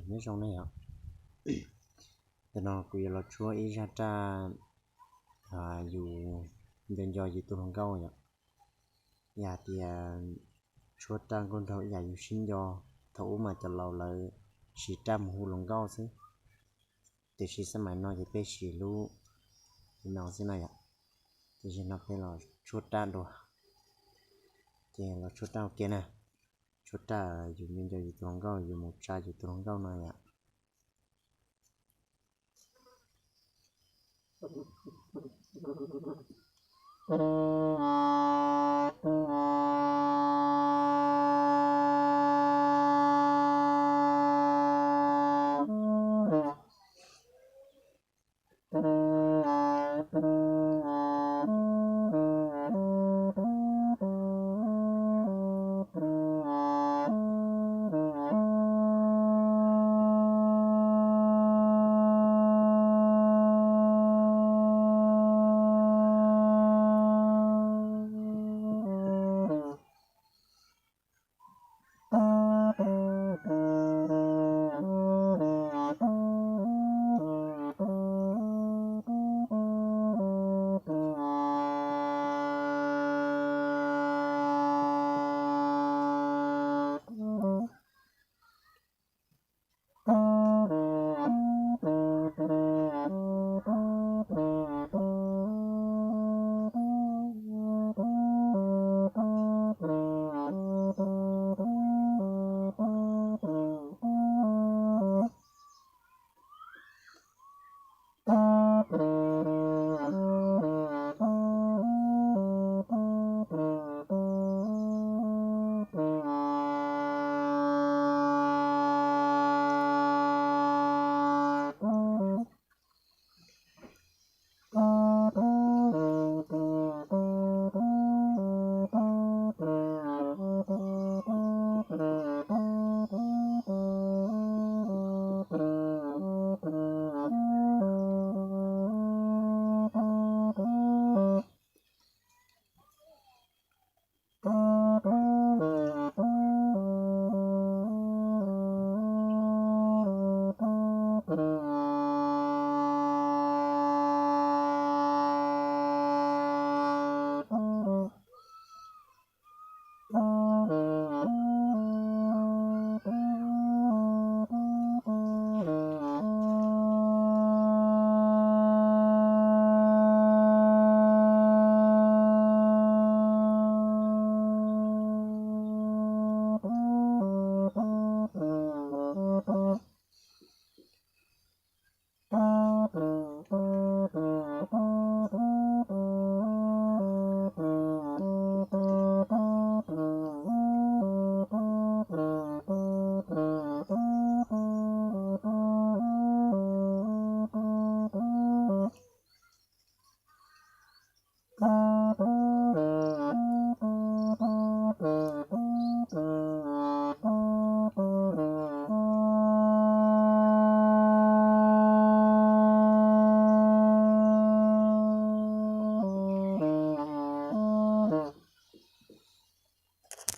Nyob zoo ne yom, ntawm no kuv yuav los tshuab ib zaj raj yus nco nco yus tus hluas nkauj yom. Yog hais tias tshuab raj nkauj nraug ib yam yus sib nco, thaum ub mas cov laus lawv siv raj mus hu hluas nkauj xwb, tiam sis xab mais no ces peb siv lub li no xwb na yom. Ces zaum no peb los tshuab raj dua, ces los tshuab raj ua ke na. Tshuab raj yus nco nco yus tus hluas nkauj, yus mus tsa yus tus hluas nkauj no yom.